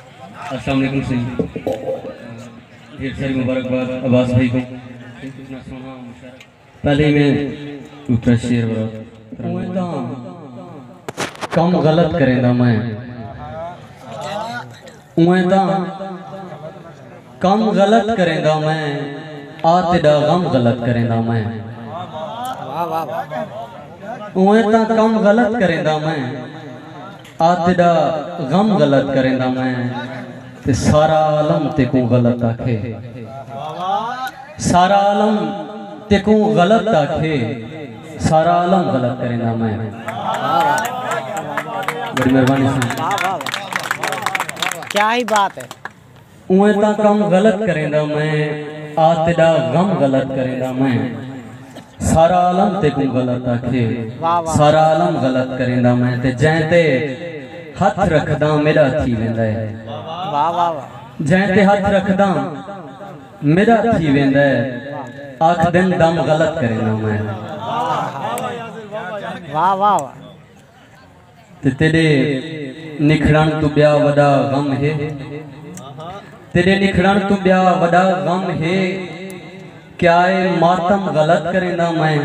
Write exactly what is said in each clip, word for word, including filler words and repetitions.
السلام علیکم سائیں، ڈھیر ساری مبارکباد عباس بھائی کو۔ پہلے ہی میں دوسرا شعر بڑا اوہ تاں کم غلط کریندا میں، اوہ تاں کم غلط کریندا میں، آ تیڈا غم غلط کریندا میں۔ اوہ تاں کم غلط کریندا میں، آ تیڈا غم غلط کریندا میں، تے سارا عالم تیکوں غلط آکھے۔ سارا عالم تیکوں غلط آکھے، سارا عالم غلط کریندا میں۔ بڑی مہربانی سائیں۔ کیا ہی بات ہے۔ اوہ تاں کم غلط کریندا میں، آ تیڈا غم غلط کریندا میں۔ سارا عالم تیکوں غلط آکھے، سارا عالم غلط کریندا میں، تے جیں تے ہتھ رکھداں میڈا تھی ویندا ہے۔ جیں تے ہتھ رکھداں میڈا تھی ویندا ہے، آکھدن دم غلط کریندا میں۔ واہ واہ واہ۔ تے تیڈے نکھڑن توں بیا وڈا غم ہے، تیڈے نکھڑن توں بیا وڈا غم ہے، کیا اے ماتم غلط کریندا میں؟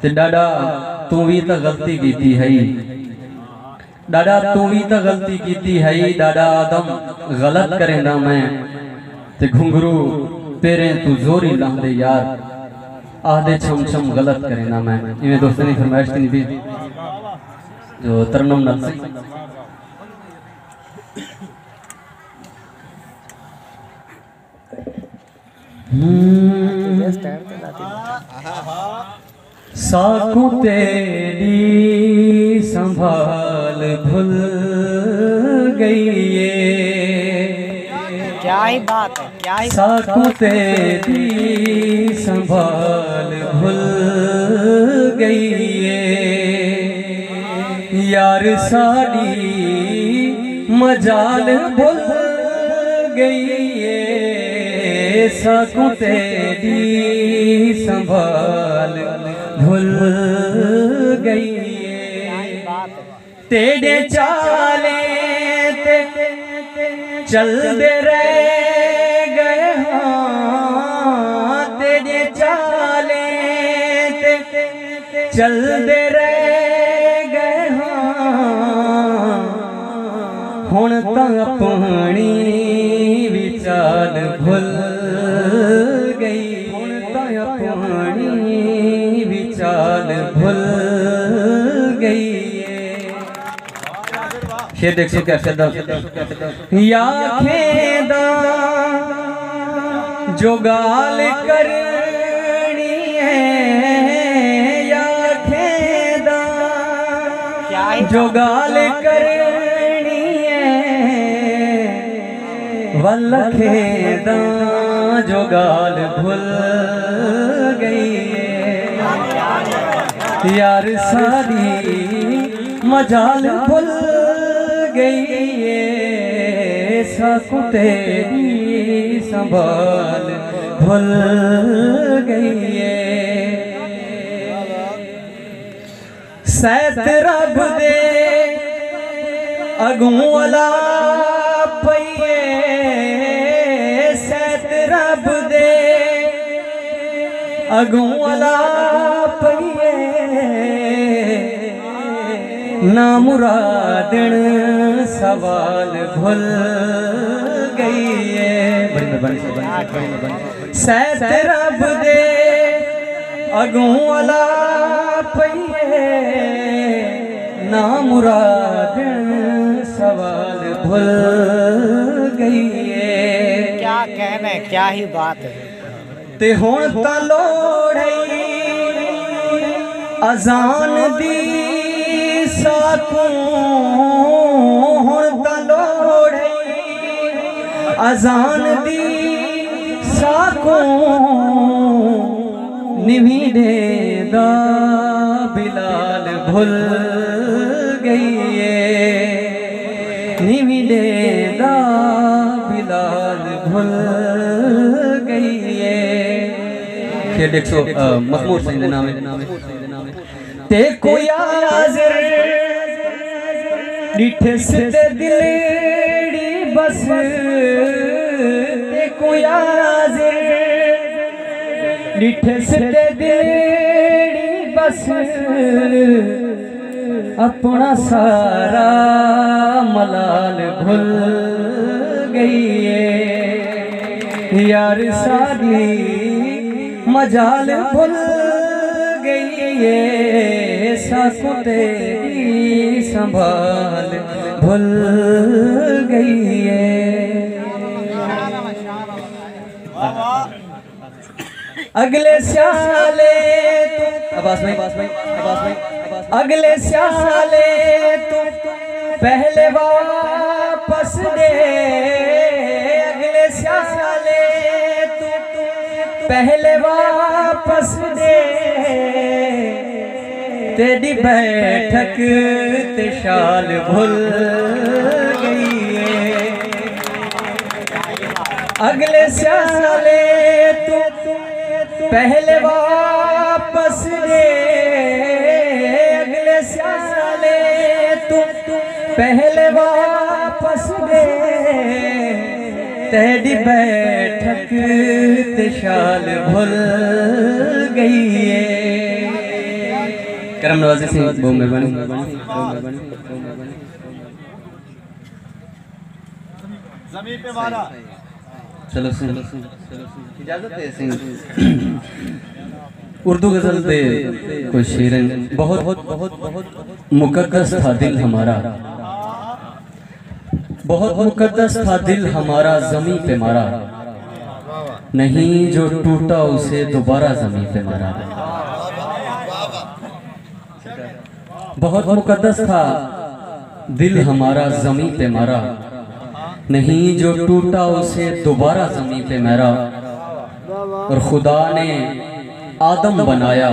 تے ڈاڈا توں وی تاں غلطی کیتی ہئی، ڈاڈا توں وی تاں غلطی کیتی ہئی، ڈاڈا آدم غلط کریندا میں، تے گھنگرو پیریں توں زوری لاہندے یار، آہدے چھم چھم غلط کریندا میں۔ ایویں دوستاں دی فرمائش تے نہیں پی جو ترنم نال سائیں۔ ساکوں تیݙی سنبھال بھل ڳئی اے۔ کیا ہی بات ہے، کیا ہی بات ہے۔ ساکوں تیݙی سنبھال بھل ڳئی اے۔ یار ساݙی مجال بھل ڳئی اے، ساکوں تیݙی سنبھال بھل ڳئی اے۔ تیݙے چالیں تے چلدے رہ ڳئے ہاں، تیݙے چالیں تے چلدے رہ ڳئے ہاں، ہݨ تاں اپݨی وی چال بھل ڳئی، ہݨ تاں اپݨی وی چال بھل ڳئی اے۔ شعر ݙیکھسو کیا شعر دا۔ یا کھیدا جو ڳالھ کرݨی اے، یا کھیدا جو ڳالھ کرݨی اے، ول کھیدا جو ڳالھ بھل ڳئی اے۔ یار ساݙی مجال بھل ڳئی اے، ساکوں تیݙی سنبھال بھل ڳئی اے۔ سیت رب دے اڳوں الا پئی اے، سیت رب دے اڳوں الا پئی اے، نامرادݨ سوال بھل ڳئی اے۔ بڑی مہربانی سائیں، بڑی مہربانی۔ سیت رب دے اڳوں الا پئی اے، نامرادݨ سوال بھل ڳئی اے۔ کیا کہنے، کیا ہی بات ہے۔ تے ہݨ تاں لوڑ ہئی اذان دی ساکوں، ہݨ تاں لوڑ ہئی اذان دی ساکوں، نویں ݙیندا بلال بھل ڳئی اے، نویں ݙیندا بلال بھل ڳئی اے۔ شعر ݙیکھسو، آ، مخمور سائیں دے نام ہے۔ تیکوں یا ناظر ݙٹھس تے دلڑی بس تیکوں یازر ݙٹھس تے دلڑی بس، اپݨا سارا ملال بھل ڳئی اے۔ یار ساݙی مجال بھل ڳئی اے، ساکوں تیݙی سنبھال بھل ڳئی اے۔ اڳلے سیالے توں، عباس بھائی، عباس بھائی، عباس بھائی، اڳلے سیالے توں پہلے واپس ݙے، اڳلے سیالے توں پہلے واپس ݙے، تیݙی بیٹھک تے شال بھل ڳئی اے۔ اڳلے سیالے توں پہلے واپس ݙے، اڳلے سیالے توں پہلے واپس ݙے، تیݙی بیٹھک تے شال بھل ڳئی اے۔ کرم نوازی سئیں، بہت مہربانی۔ زمین پہ مارا۔ چلو سئیں، اجازت ہے سئیں۔ اردو غزل دے کوئی شعر ہیں، بہت مقدس تھا دل ہمارا، بہت مقدس تھا دل ہمارا، زمیں پہ مارا، نہیں جو ٹوٹا اسے دوبارہ زمیں پہ مارا۔ بہت مقدس تھا دل ہمارا، زمیں پہ مارا، نہیں جو ٹوٹا اسے دوبارہ زمیں پہ مارا۔ اور خدا نے آدم بنایا،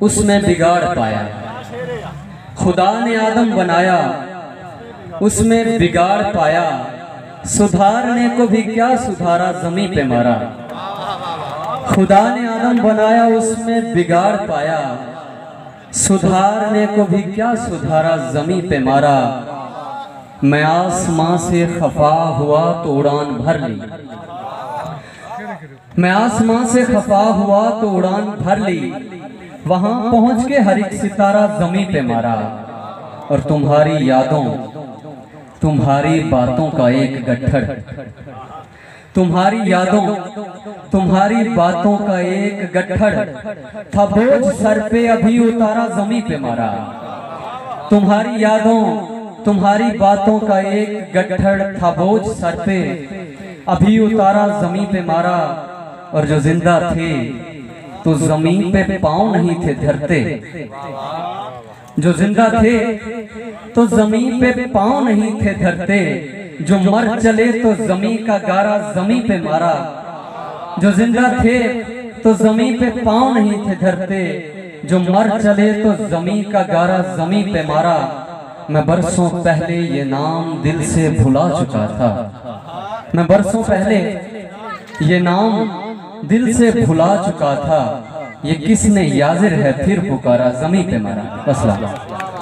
اس میں بگاڑ پایا۔ خدا نے آدم بنایا، اس میں بگاڑ پایا، سدھارنے کو بھی کیا سدھارا، زمیں پہ مارا۔ خدا نے آدم بنایا، اس میں بگاڑ پایا، سدھارنے کو بھی کیا سدھارا، زمیں پہ مارا۔ میں آسماں سے خفا ہوا تو اڑان بھر لی، میں آسماں سے خفا ہوا تو اڑان بھر لی، وہاں پہنچ کے ہر ایک ستارہ زمیں پہ مارا۔ اور تمہاری یادوں، تمہاری باتوں کا ایک گٹھڑ، تمہاری یادوں، تمہاری باتوں کا ایک گٹھڑ تھا بوجھ سر پہ، ابھی اتارا زمیں پہ مارا۔ تمہاری یادوں، تمہاری باتوں کا ایک گٹھڑ تھا بوجھ سر پہ، ابھی اتارا زمیں پہ مارا۔ اور جو زندہ تھے تو زمین پہ پاؤں نہیں تھے دھرتے، جو زندہ تھے تو زمین پہ پاؤں نہیں تھے دھرتے، جو مر چلے تو زمین کا گارا زمیں پہ مارا۔ جو زندہ تھے تو زمیں پہ پاؤں نہیں تھے دھرتے، جو مر چلے تو زمیں کا گارا زمیں پہ مارا۔ میں برسوں پہلے یہ نام دل سے بھلا چکا تھا، میں برسوں پہلے یہ نام دل سے بھلا چکا تھا، یہ کس نے یازر ہے پھر پکارا، زمیں پہ مارا۔ وسلام۔